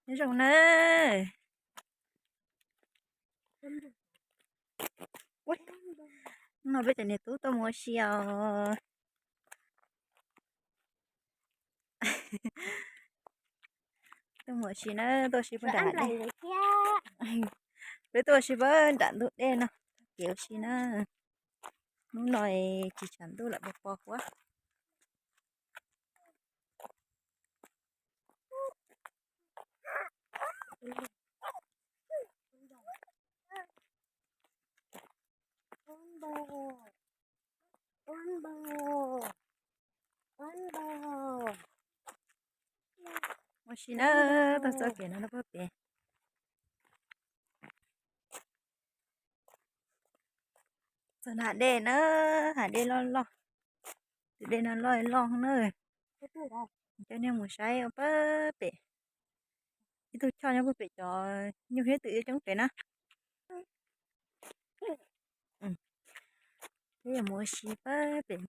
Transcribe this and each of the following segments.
Nyob zoo na. Hnub no peb cov niam tub tuaj mus ua si os. Tuaj mus ua si na, tuaj ua si puag nram dej. Peb tuaj ua si puag nram ntug dej no, kev ua si na. Hnub no tsis tshav ntuj lam pos pos huab. Ua si na, tuaj txoj kev no rau puag pem. Txog hav dej na, hav dej loj loj. Tus dej no loj loj na. Coj nej mus saib puag pem. Ib tug choj nyob puag pem cov nyuj hiab twm coob pem na. Peb yuav mus ua si puag pem.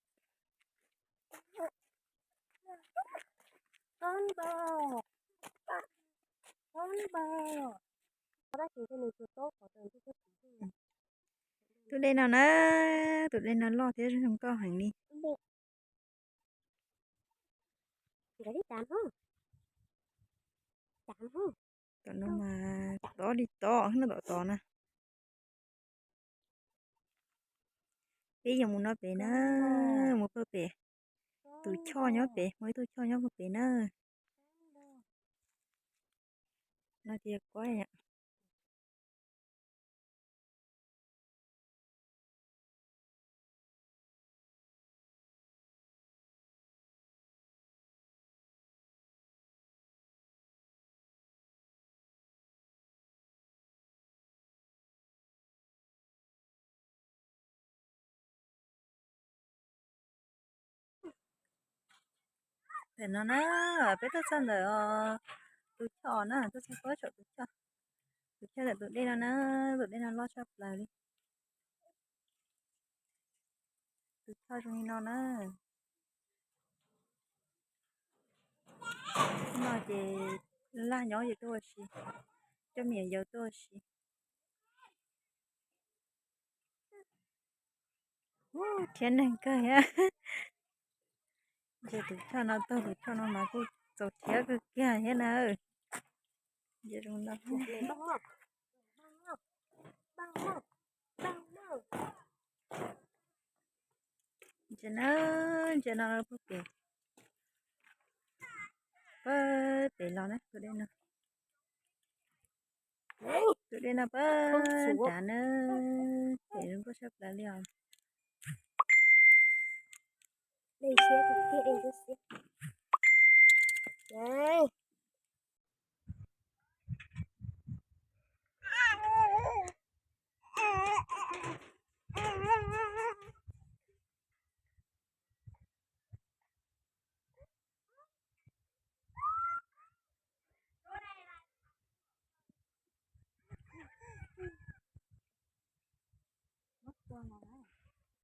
Tus dej no na, tus dej no loj thiab zoo nkauj heev li. Tom no mas tob li tob, nyob tom tod na. Peb yuav mus no pem na, mus puag pem. Tus choj nyob pem, muaj ib tug choj nyob puag pem na. No ces kuab yom. Tam no na, peb tuaj txog ntawm tus choj na, tuaj txog puag saum tus choj. Tus choj ntawm tus dej no na, tus dej no loj tshaj plaws li. Tus choj zoo li no na. No ces laj nyob ces tuaj ua si, coj me nyuam yaus tuaj ua si. Ub, rhiab neeg kawg thiab. Ntsia tus choj no, tus choj no mas kuj txaus rhiab kawg kiag thiab na. Ntsia zoo no. Ntsia na, ntsia no puag pem, puag pem los na, tus dej no. Tus dej no puag nrad na, pem zoo nkauj tshaj plaws li os.